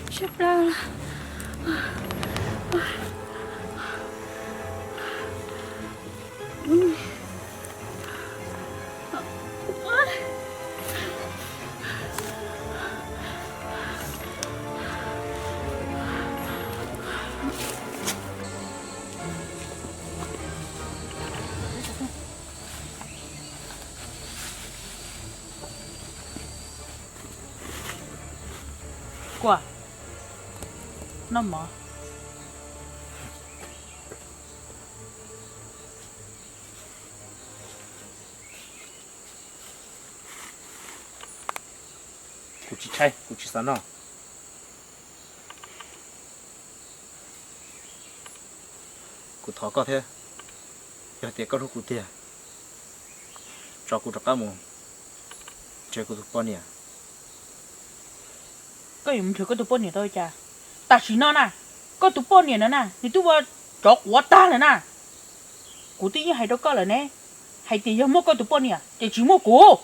Siab plab. Kuam, noj mov. Kuv tsis tshaib, kuv tsis xav noj. Kuv thov koj thiab, yog tias koj hlub kuv tiag, tso kuv rov qab mus nrhiav kuv tus poj niam. Koj yuav mus nrhiav koj tus poj niam tau li cas? Tam sim no na, koj tus poj niam no na, nws twb ua tsov quav tag lawm na. Kuv twb yeej hais rau koj lawm ne, hais tias yog muaj koj tus poj niam ces tsis muaj kuv.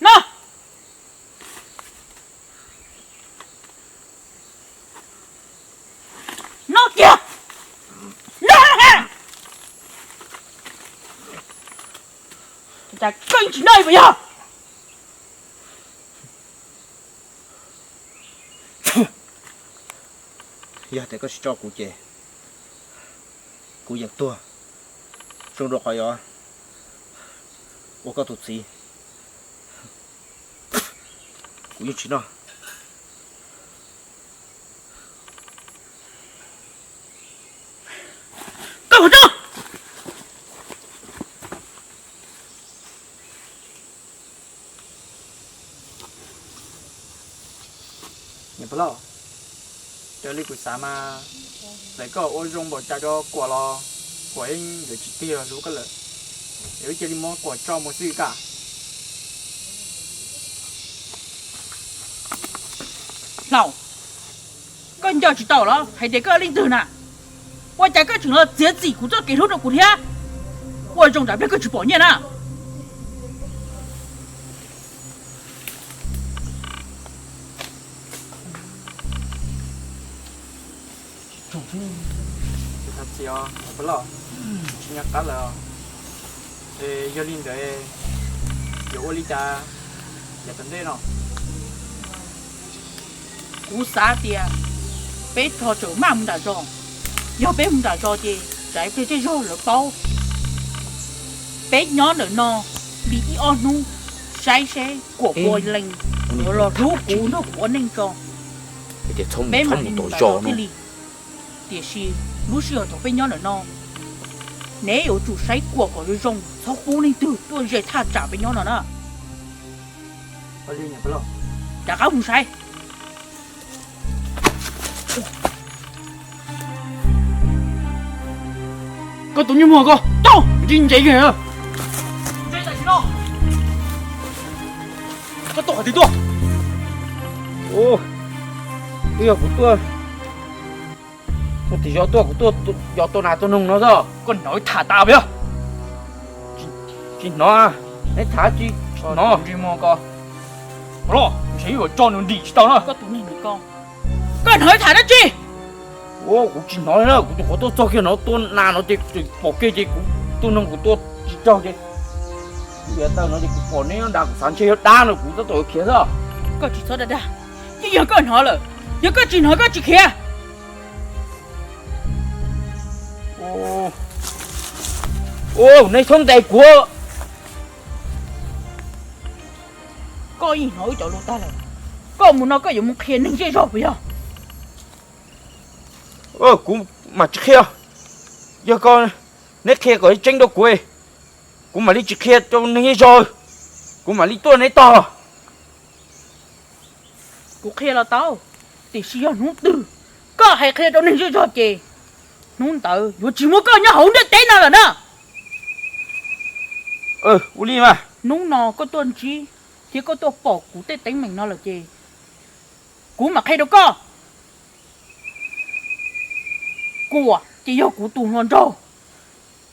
No, no kiag, no ha. Cas koj yeej tsis noj li puas yog? Yog tias koj tsis tso kuv ces kuv yeej tuag, zoo rau qhov yuav ua koj tus txiv. Kuv yeej tsis noj. Koj puas tso? Niam Paj Lauj, raws li kuv xav mas, txawm koj ua zoo npaum cas rau Kuam los Kuam yeej yuav tsis tig los hlub koj lawm. Es wb cia li muab Kuam tso mus xwb kam. Hlau, koj nco tsis tau los hais tias koj leej twg na? Ua cas koj tseem los txiav txim kuv txoj kev hlub rau kuv thiab? Ua zoo tsam pliag koj tsis pom nyiaj na. Tsis txhob txhij os Paj Lauj, tsis nco qab lawm. Es yog li ntawd yuav ua li cas yav tom ntej no? Kuv xav tias peb rho tawm maj mus nram zos. Yog peb mus nram zos ces tsam ib pliag zej zog lawv paub. Peb nyob ntawm no li ib ob hnub, saib seb Kuam puas lees los hlub kuv nrog kuv ua neej tso. Peb mam li mus nram zos thiaj li. Tiam sis lub sij hawm thaum peb nyob ntawm no, neb yuav tsum saib Kuam kom zoo zoo, txhob pub leej twg tuaj ze thaj tsam peb nyob no na. Rov qab mus saib. Koj tus nyuag muag ko, ntsib ntsev kawg. Koj tuaj qhov twg tuaj? Twb yog kuv tuaj, kuv tim zos tuaj, kuv tuaj yos tua nas tua noog no xwb. Koj hnov wb tham tas puas yog? Tsis hnov, neb tham tsis hnov. Ntsej muag ko, los ntshe yuav tso nws nrim tsis tau na. Koj tus neeg ko, koj hnov wb tham dab tsi? Kuv tsis hnov li na, kuv tus qhov tuaj txog kiag no tua nas no ces pom kiag ces kuv tua noog kuv tua tsis raug ces kuv yav taw no ces kuv pom neb nyob nrad kuv xav ntshe yog dab no kuv tab tom yuav khiav xwb. Koj tsis txhob dag dag, yeej yog koj hnov lawm, yog koj tsis hnov koj tsis khiav. Ua, neb txhob ntes kuv. Koj yeej hnov wb cov lus tag lawm, koj mus no koj yuav mus qhia neeg zej zog puas yog? Kuv mam tsis qhia, yog koj, neb qhia kom tseeb rau kuv, kuv mam li tsis qhia rau neeg zej zog, kuv mam li tuaj neb tog. Kuv qhia los tau, tiam sis yog hnub twg koj hais qhia rau neeg zej zog ces hnub ntawd yuav tsis muaj koj nyob hauv ntiaj teb no lawm na. Ua li mas. Hnub no koj tuaj ntsib thiab koj tuaj pom kuv tej teeb meem no lawm ces kuv mam qhia rau koj. Kuam ces yog kuv tus hluas nraug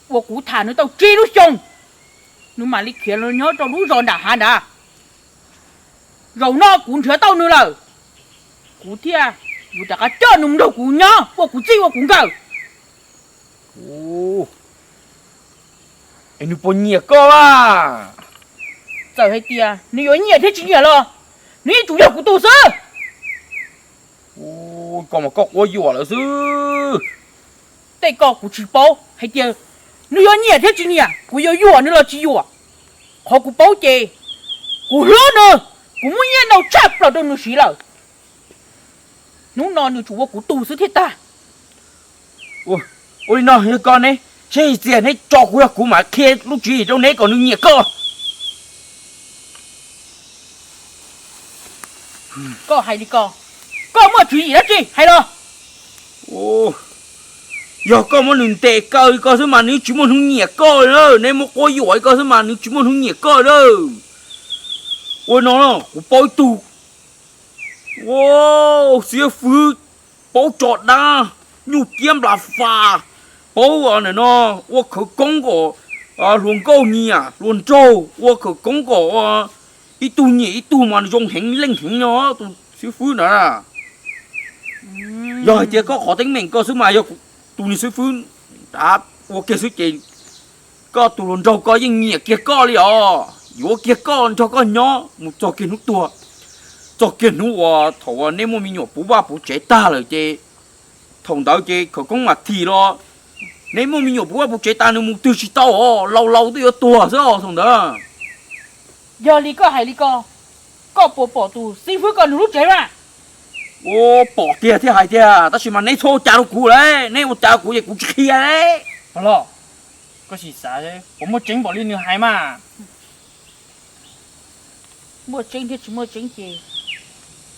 uas kuv tham nws tau tsib lub xyoos. Nws mam li khiav los nyob rau lub zos nram hav nrad. Zaum no kuv nrhiav tau nws lawm, kuv thiaj yuav rov qab coj nws mus nrog kuv nyob ua kuv txij ua kuv nkawm. Es nws puas nyiam koj a? Txawm hais tias nws yuav nyiam thiab tsis nyiam los nws yeej tsuas yog kuv tug xwb. Koj mas koj quab yuam lawm xwb. Tej ko kuv tsis paub hais tias nws yuav nyiam thiab tsis nyiam, kuv yuav yuam nws los tsis yuam. Qhov kuv paub ces kuv hlub nws, kuv muaj nyiaj ntau tshaj plaws rau nws siv lawm. Hnub no nws tsuas ua kuv tug xwb thiaj tag. Ua li no yog koj ne, seb txias neb tso kuv, yog kuv mam qhia lub tswv yim rau neb kom nws nyiam koj. Koj hais li ko, koj muaj tswv yim dab tsi hais los? Yog koj muab nws ntes kaw li ko xwb mas nws tsis muaj hnub nyiam koj li na. Neb muab quab yuam li ko xwb mas nws tsis muaj hnub nyiam koj li na. Ua no, kuv paub ib tug, ua, xib fwb paub tso dab, nyuj ciab nplas fas, paub no ua khawv koob kom hluas nkauj nyiam hluas nraug, ua khawv koob kom ib tug nyiam ib tug mas zoo heev leej heev no tus xib fwb na. Yog hais tias koj qhov teeb meem koj xwb mas yog tus niag xib fwb ua kiag xwb ces koj tus hluas nraug koj yeej nyiam kiag koj li os, yuav kiag koj nrog koj nyob mus txog kiag hnub tuag, txog kiag hnub uas thaum uas neb muaj me nyuam puv vaj puv tsev tag lawm ces thaum ntawd ces khawv koob mas thim los neb muaj me nyuam puv vaj puv tsev tas nws mus twg tsis tau os, laus laus twb yuav tuag xwb os thaum ntawd. Yog li koj hais li ko, koj puas pom tus xib fwb ko nws lub tsev mas? Ua, pom tiag thiab hais tiag, tab sis mas neb txhob ua cas rau kuv lawm, neb ua cas rau kuv ces kuv tsis qhia lawm. Los, koj sim xav puas muaj tseeb npaum li nws hais mas. Muaj tseeb thiab tsis muaj tseeb ces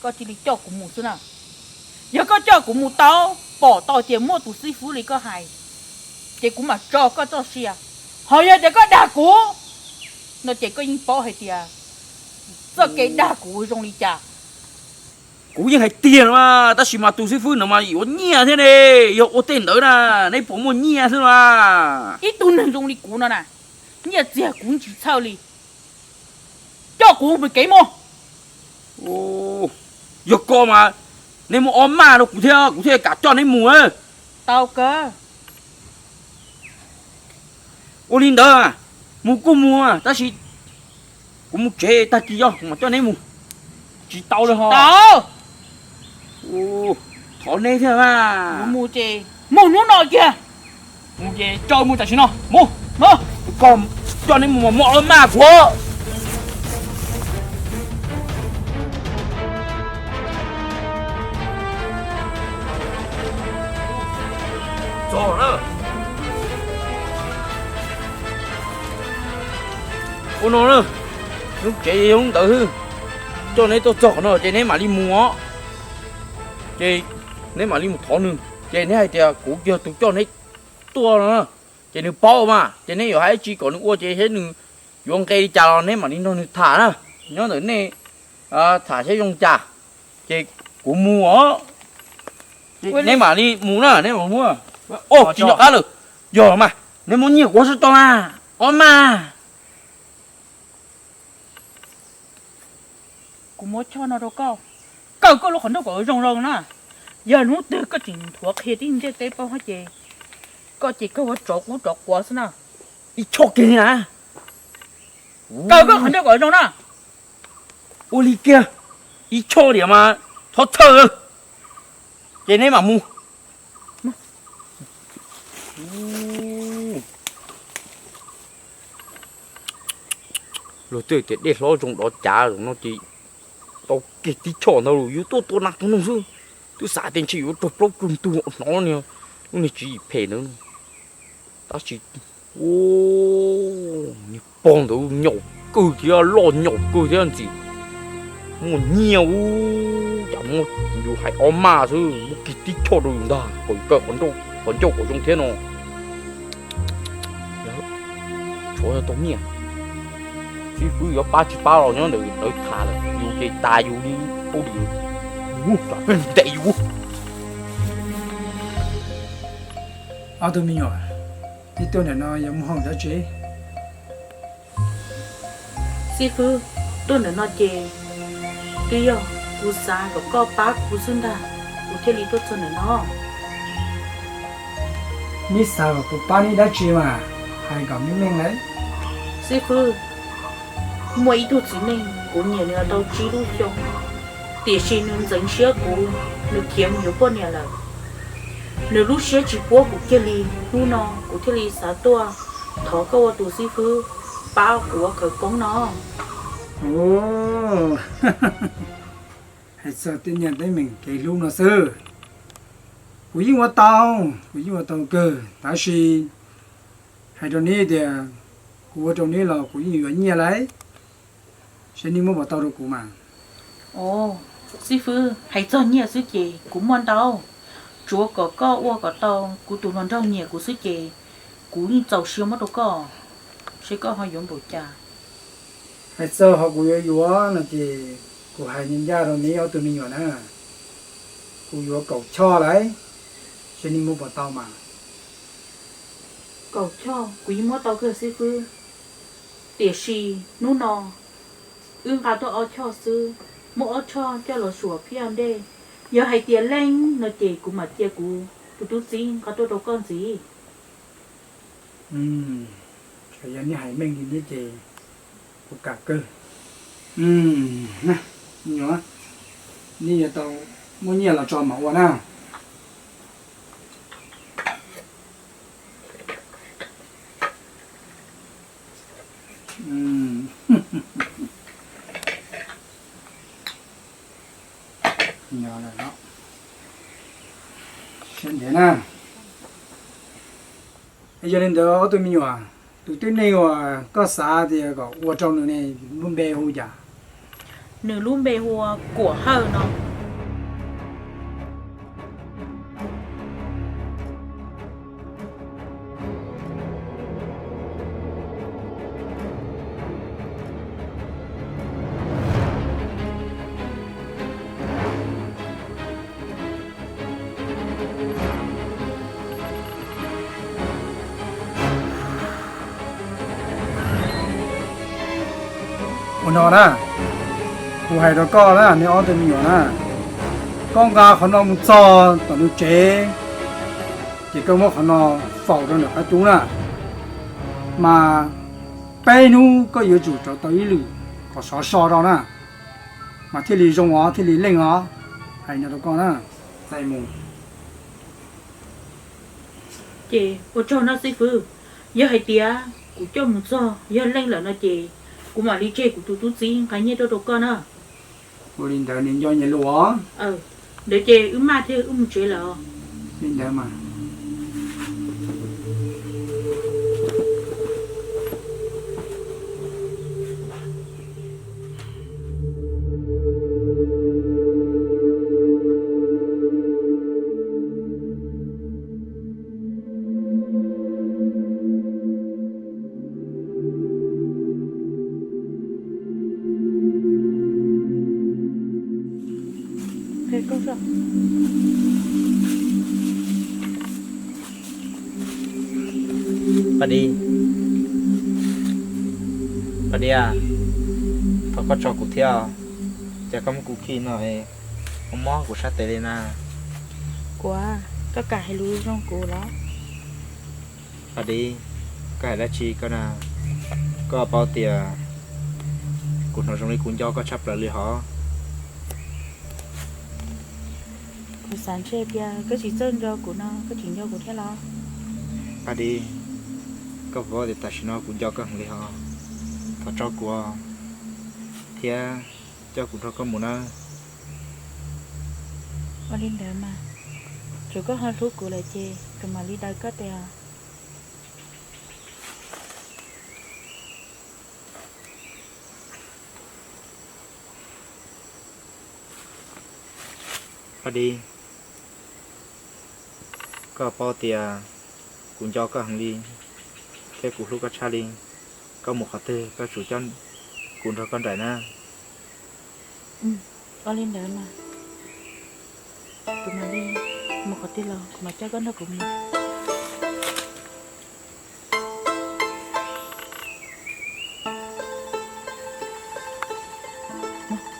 koj cia li coj kuv mus xwb na. Yog koj coj kuv mus tau, pom tau tias muaj tus xib fwb li koj hais, ces kuv mam tso koj txoj sia. Ho yog tias koj dag kuv no ces koj yeej paub hais tias txoj kev dag kuv zoo li cas. Kuv yeej hais tiag no mas, tab sis mas tus xib fwb no mas yuav nyiaj thiab ne, yog ua tej ntawd na, neb puas muaj nyiaj xwb mas. Ib tug neeg zoo li kuv no na, nyiaj txiag kuv tsis txhawj li. Coj kuv mus kev mus. Yog koj mas, neb muab ob maj rau kuv thiab kuv thiaj kam coj neb mus. Tau kawg. Ua li ntawd, mus kuj mus, tab sis kuv mus tsev tag kis yog kuv mam coj neb mus. Tsis tau li ho. Thov neb thiab mas. Mus ces mus hnub no kiag. Mus ces tso mus tam sim no mus. Koj coj neb mus mos mos ob maj kuv. Ua no na, lub tsev yog lub ntawd xwb. Coj neb tuaj txog qhov no ces neb mam li mus os. Ces neb mam li mus thov nws, ces neb hais tias kuv yog tus coj neb tuaj no, ces nws paub mas, ces neb yuav hais dab tsi kom nws ua ces seb nws yuav nqe li cas los neb mam li nrog nws tham na. Nyob ntawm nej tham seb zoo cas, ces kuv mus os. Neb mam li mus na, neb mam mus. Tsis nco qab lawm. Yog mas, neb muab nyiaj kuv sab tso mas, ob mas. Kuv muab choj no rau koj, kaw koj lub qhov ncauj kom zoo zoo na. Yog hnub twg koj tseem nthuav qhia tib ntiaj teb paub hab ces koj ces koj ua rov qub rov quav xwb na. Ib choj kiag li na. Kaw koj qhov ncauj kom zoo na. Ua li kiag, ib choj diam mas thov txhawj. Ces neb mam mus. Luag twb tias dej hlob zoo dov cav, zaum no ces tau kiag tib choj ntawd los yuav tuaj tua nas tua noog xwb. Twb xav tias ntshe yuav raug plaub raug ntug hnov niag lub niag tswv yim phem ntawd. Tab sis, niag pog ntawd nyaum kawg thiab loj nyaum kawg thiab ntxim. Muaj nyiaj ub, cas muab yus hais ob maj xwb, muab kiag tib choj rau yus ntag, kom yus kaw qhov ncauj kom zoo thiab no. Tshuav yog tau nyiaj, xib fwb yuav pab tsis pab los nyob ntawm lawv tham lawm, yus ces tas yus li hauj lwm, ntes yus. Ob tug me nyuam, nej tuaj ntawm no yog mus hauj lwm dab tsi? Xib fwb, tuaj ntawm no ces twb yog kuv xav kom koj pab kuv xwb ntag, kuv thiaj li tuaj txog ntawm no. Neb xav kom kuv pab neb dab tsi mas? Hais kom meej meej lauj. Xib fwb, muaj ib tug txiv neej kuv nyiam nws tau tsib lub xyoo, tiam sis nws ntxeev siab kuv, nws khiav mus yuav poj niam lawm. Nws lub siab tsis puab kuv kiag li, hnub no kuv thiaj li xav tuaj thov koj ua tus xib fwb pab kuv ua khawv koob no. Hais txog tej nyiaj tej meem kev hlub no xwb, kuv yeej ua tau, kuv yeej ua tau kawg, tab sis hais rau neb tias kuv ua rau neb los kuv yeej yuav nyiaj lauj, seb neb muab puas tau rau kuv mas. Os, xib fwb, hais txog nyiaj xwb ces kuv muaj ntau, tsuav kom koj ua kom tau kuv tus hluas nraug nyiam kuv xwb ces kuv yeej txaus siab muab rau koj, seb koj ho yuav npaum cas. Hais txog qhov kuv yuav yuav no ces kuv hais ncaj ncaj rau neb ob tug me nyuam na, kuv yuav kaum choj lauj, seb neb muab puas tau mas. Kaum choj kuv yeej muab tau kawg xib fwb, tiam sis hnub no wb nqa tuaj ob choj xwb, muab ob choj coj los suam phiaj ua ntej. Yog hais tias leej no ces kuv mam cia kuv tus tub txib nqa tuaj rau koj ntxiv. Yog neb hais meej li neb ces kuv kam kawg. Neb yuav tau muab nyiaj los tso mam ua na. Siab ntev na. Yog li ntawd ob tug me nyuam, tus tib neeg uas koj xav tias kom ua rau nws ne, lub npe hu cas? Nws lub npe hu ua Kuam Hawj no. Ua no na, kuv hais rau koj na, neb ob tug me nyuam na, koj nqa qhov no mus txog tom nws tsev, ces koj muab qhov no faus rau nram qab cub na, mas peb hnub koj yuav tsum rauv tau ib lwm kom sov so rau na, mas thiaj li zoo os, thiaj li leej os. Hais no rau koj na, txais mus. Ces ua tsaug no xib fwb, yog hais tias kuv coj mus txog yog leej lawm no ces kuv mam li tseg kuv tus tub txib nqa nyiaj tuaj rau koj na. Ua li ntawd nws nco nyias lus os. Ntawd ces wb maj thiab, wb mus tsev lawm. Li ntawd mas. Paj Dib, Paj Dib, thov koj tso kuv thiab, cas koj muab kuv khi no, mob mob kuv sab tes li na. Kuv, koj kam hais lus zoo kuv los? Paj Dib, koj hais dab tsi koj na? Koj paub tias kuv hnov zoo li kuv nco koj tshaj plaws li hov. Kuv xav ntshe tias koj tsis txawj nco kuv no, koj tsis nco kuv thiab los? Paj Dib, koj puas paub tias tam sim no kuv nco koj heev li hov? Thov tso kuv thiab coj kuv nrog koj mus nawb. Ua li ntawd mas, tsuav koj ho hlub kuv lawm ces kuv mam li daws koj tes os. Paj Dib, koj paub tias kuv nco koj heev li thiab kuv hlub koj tshaj li. Koj mus qhov twg koj tsum coj kuv nrog koj nraim na. Ua li ntawd mas, kuv mam li mus qhov twg los kuv mam coj koj nrog kuv mus.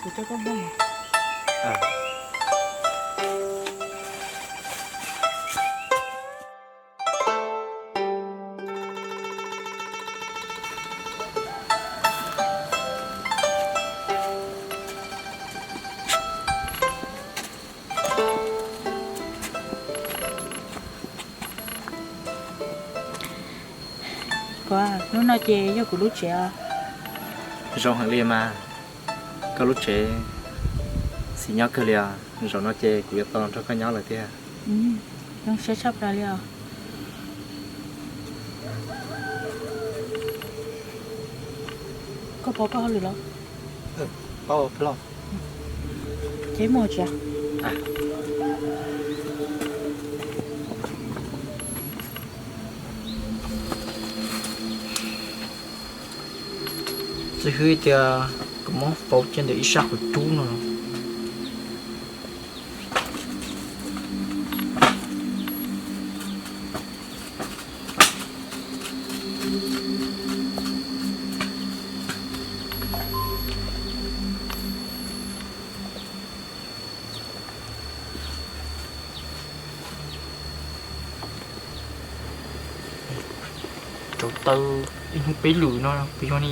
Kuv coj koj mus. Kuv, lub no ces yog kuv lub tsev os. Zoo heev li mas, koj lub tsev xis nyob kawg li os. Zaum no ces kuv yuav tau los nrog koj nyob lawm tiag. Zoo siab tshaj plaws li os. Koj paub koj hauj lwm los? Ces mus tsev. Xib hwb tias kuv muab faus cia ntawm ib sab qhov cub no. Rauv taws ib hnub peb lwm no puas yog ne?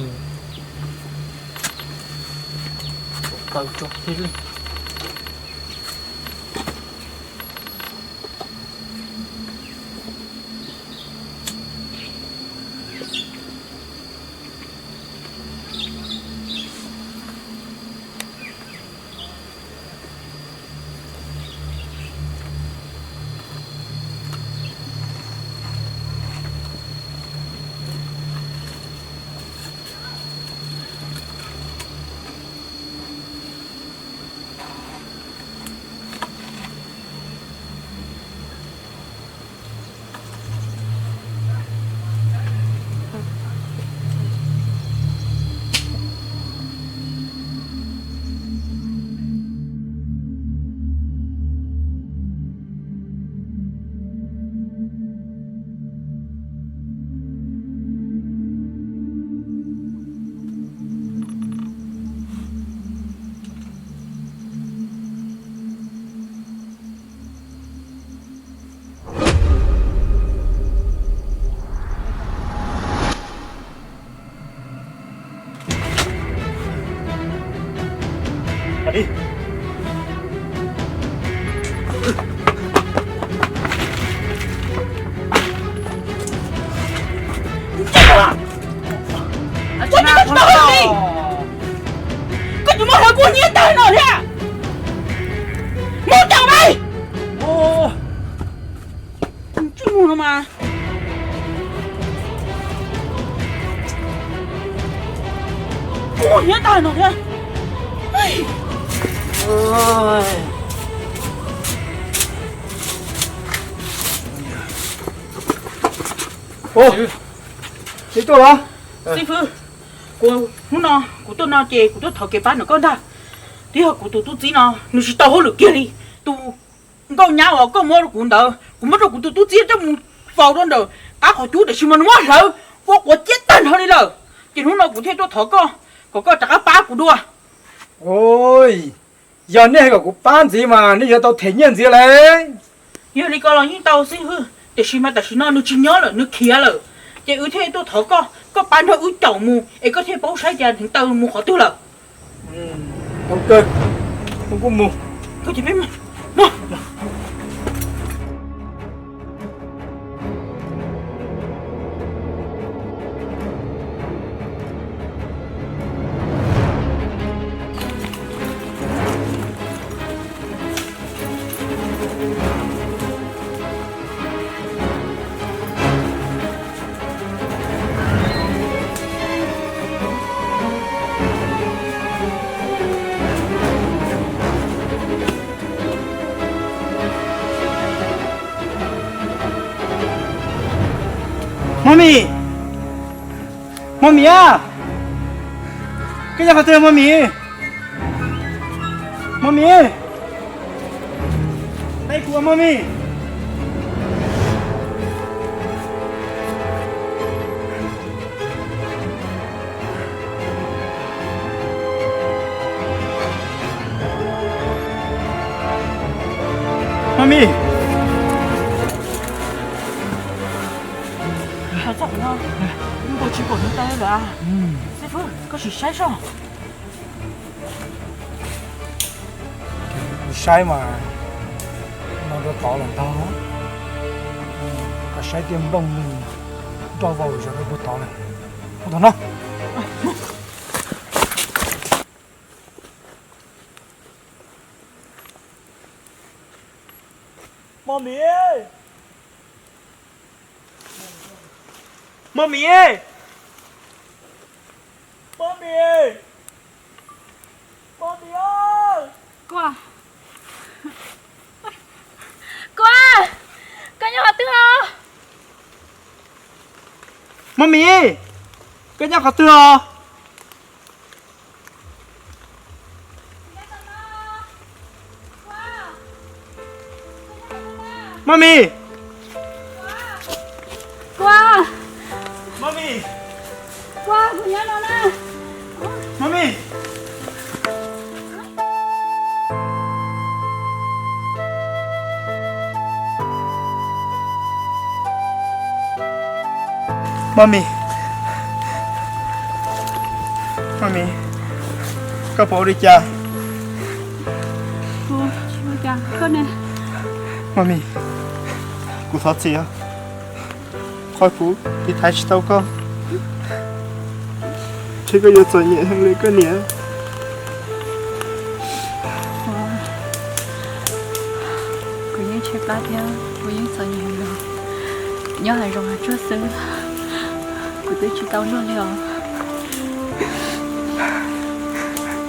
Rauv taws tso thiab li. Koj tsis muaj hlawv kuv hnyiab tag no thiab. Mus tau mas. Tsis mus no mas. Kuv hnyiab tag no thiab. Xib hwb, kuv, hnub no kuv tuaj no ces kuv tuaj thov kev pab ntawm koj ntag. Twb yog kuv tus tub txib no nws tsis tau hauj lwm kiag li. Tus nkauj nyab uas koj muab rau kuv ntawd, kuv muab rau kuv tus tub txib coj mus faus rau ntawm qab qhov cub, tiam sis mas nws muab hlawv ua quav ciab tag nrho li lawm. Ces hnub no kuv thiaj tuaj thov koj kom koj rov qab pab kuv dua. Yog nej hais kom kuv pab ntxiv mas nej yuav tau them nyiaj ntxiv lawm. Yog li ko los yeej tau xib hwb, tiam sis mas tam sim no nws tsis nyob lawm, nws khiav lawm. Ces wb thiaj tuaj thov koj, koj pab nrog wb caum mus es koj thiaj paub saib tias nws tawm mus qhov twg lawm. Tau kawg, kuv mus. Mami, Mami a, koj nyob qhov twg Mami? Mami, pab kuv Mami. Mami, tsis pom hnub taw lawm. Xib fwb, koj sim saib soj. Kuv saib mas no rau tod lawm ntag. Koj saib tiaj nplooj nroj vau zom rau puag tod lawm. Mus tom no. Mami! Mami! Mami! Mami! Kua, Kua, koj nyob qhov twg os? Mami, koj nyob qhov twg os? Mami! Kua! Mami! Kua, kuv nyob no na. Mami! Mami, Mami, koj puas ua li cas? Mami, kuv thov txim os. Qhov kuv tiv thaiv tsis tau koj, ntshe koj yuav txom nyem heev li koj niam. Kuv yeej tshaib plab thiab kuv yeej txom nyem heev los, nyob hav zoov hav tsuag xwb, kuv twb tsis tau luag li os.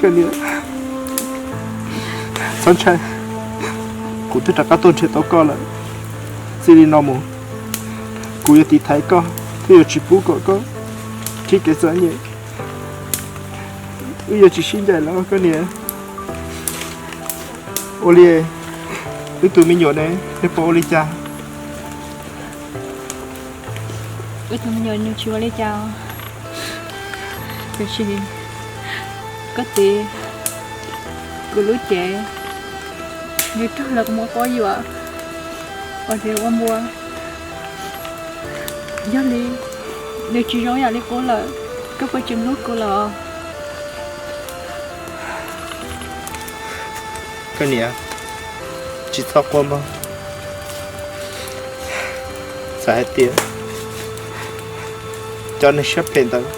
Koj niam, txhob ntshai, kuv twb rov qab tuaj nrhiav tau koj lawm. Txij li no mus, kuv yuav tiv thaiv koj thiab yuav tsis pub kom koj raug kev txom nyem. Wb yuav tsis sib ncaim lawm koj niam. Ua li, wb tus me nyuam ne, nws puas ua li cas? Wb tus me nyuam nws tsis ua li cas, tiam sis koj txiv, kuv lub cev, nws raug lawv qhov muag quab yuam, ua dev ua npua. Yog li nws tsis zoo yam li qub lawm, koj puas tseem hlub kuv lawm? Koj niam, tsis txhob quaj mog. Txawm hais tias cov neeg siab phem ntawd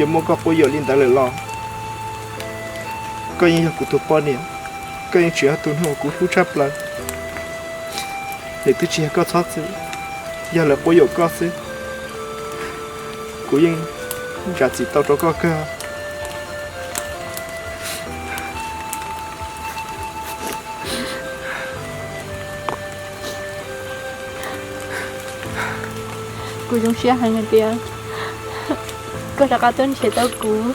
yuav muab koj quab yuam li ntawd lawm los, koj yeej yog kuv tus poj niam, koj yeej tseem yog tus neeg uas kuv hlub tshaj plaws. Nws twb tsis yog koj txhob txwm, yog lawv quab yuam koj xwb. Kuv yeej zam txim tau rau koj kawg. Kuv zoo siab heev hais tias koj rov qab tuaj nrhiav tau kuv,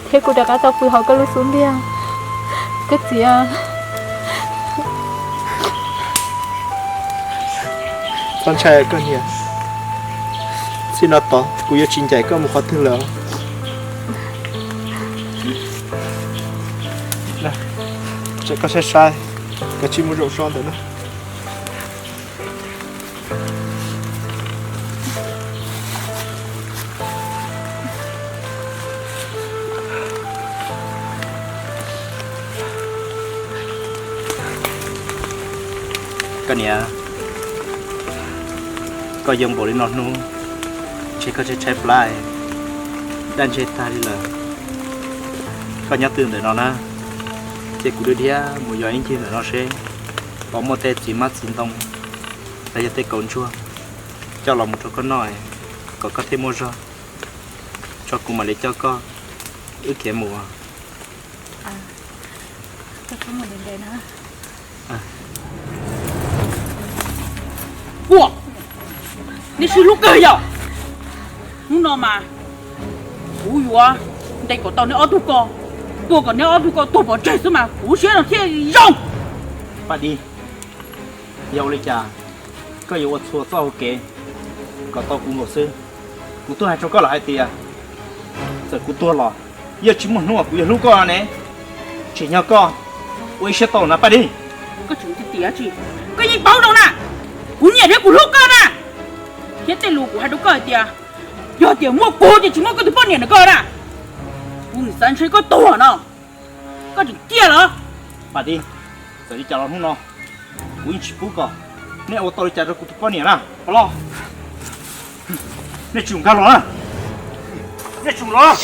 thiab kuv rov qab tau pw hauv koj lub xub ntiag, koj txiv. Txhob ntshai koj niam, txij no tod kuv yuav tsis ncaim koj mus qhov twg lawm. Tso koj saib saib, koj tsis mus zaum so ntawm no. Koj niam, koj yau npaum li no hnub, ntshe koj tshaib tshaib plab, daj ntseg tag li lawm. Koj nyob twj ntawm no na, cia kuv dhia dhia mus yos ib ncig ntawm no seb puas muaj tej txiv hmab txiv ntoo los yog tej kaus ntsuag coj los mus rau koj noj, kom koj thiaj muaj zog, tso kuv mam li coj koj wb khiav mus. Ua, neb sib hlub kawg yom? Hnub no mas kuv yuav ntes kom tau neb ob tug ko, tua kom neb ob tug ko tuag pov tseg xwb mas kuv siab no thiaj zoo. Paj Dib, yog ua li cas koj yuav ua txhua txoj hauv kev kom tau kuv nkaus xwb? Kuv twb hais rau koj lawm hais tias txawm kuv tuag los yeej tsis muaj hnub uas kuv yuav hlub koj ne. Tsim nyog koj ua ib siab tau na Paj Dib. Koj tseem tiam tsis, koj yeej paub zoo na, kuv nyiam thiab kuv hlub koj na. Thiab tej lus kuv hais rau koj hais tias, yog tias muaj kuv ces tsis muaj koj tus poj niam na koj na. Kuv xav ntshe koj tuag no, koj tseem ciaj los. Pam Tij, txawm li cas los hnub no kuv yeej tsis pub kom nej ua tau li cas rau kuv tus poj niam na. Pov Loj, nej tsum nkag los na, nej tsum los.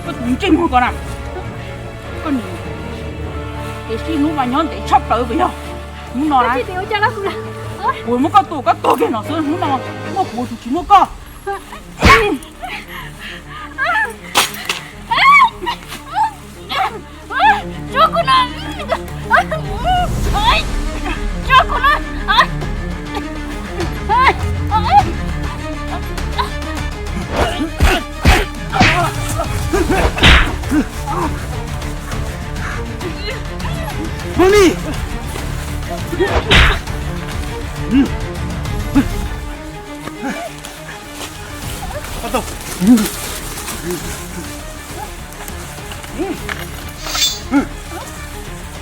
Koj tus ntsej muag ko na, koj niam, tiam sis hnub mas nyob ntev tshaj plaws puas yog? Hnub no na, kuv muab koj tua koj tuag kiag no xwb, hnub no muaj kuv tsis muaj koj. Tso kuv na. Tso kuv na. Mami.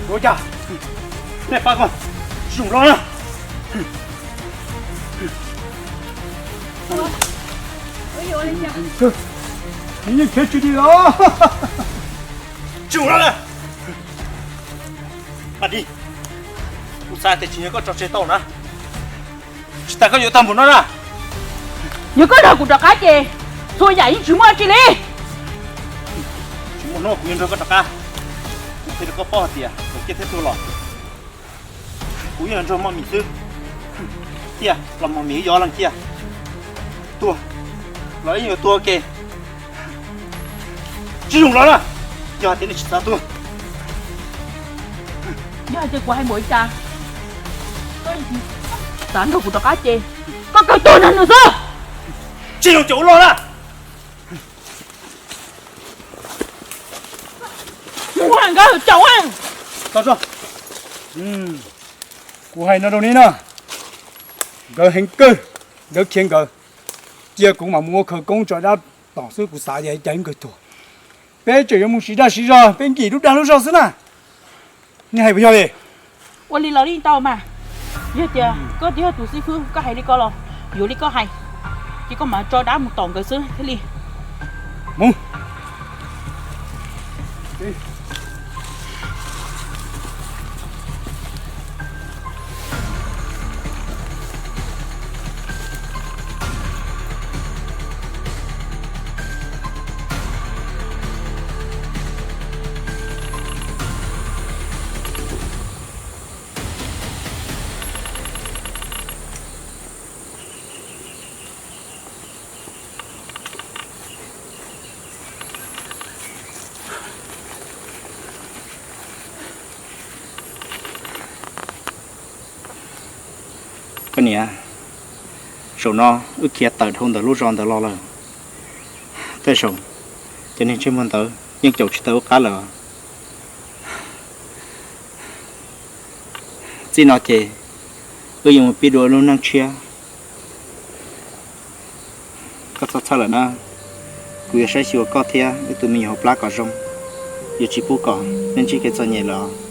Ua cas nej pab ko tsis zoo los na? Nws yeej khiav tsis dim los. Tsis zoo los na. Paj Dij, kuv xav tias tsis yog koj tso tseg tau na, tsis tas koj yuav tag npaum no na. Yog koj nrog kuv rov qab ces txhua yam yeej tsis muaj dab tsi li. Tsis muaj hnub kuv yuav nrog koj rov qab. Kuv qhia rau koj paub hais tias thaum koj thiab tuag los, kuv yeej nrog Maj Mis xwb. Tiag los Maj Mis yog leej tiag, tuag los yeej yuav tuag ua ke. Tsis zoo los na, yog hais tias nej tsis xav tuag. Yog hais tias kuv hais npaum li cas, xav nrog kuv rov qab ces koj kawg tuag nrog nws xwb. Tsis zoo ces ua luaj na. Mus hais nkawd caum. Kuv hais no rau nej na, nkawd heev kawg, nkawd khiav nkawd, cia kuv mam mus ua khawv koob tso dab tom xwb, kuv xav tias cas nkawd tuag. Peb tseem yuav mus siv dag siv zog, peb nkim lub dag lub zog xwb na. Nej hais puas yog li? Ua li los li tau mas. Yog tias koj twb yog tus xib fwb, koj hais li ko los yuav li koj hais, ces koj mam tso dab mus tom nkawd xwb thiaj li. Mus. Koj niam, zaum no wb khiav tawm dhau ntawm lub zos ntawd los lawm. Tej zaum cov neeg ntsej muag ntawd yeej caum tsis tau wb qab lawm. Txij no ces wb yuav mus pib dua lub neej tshiab. Koj txhob txhawj lawm na, kuv yuav saib xyuas koj thiab wb tus me nyuam hauv plab kom zoo, yuav tsis pub kom nej ntsib kev txom nyem lawm.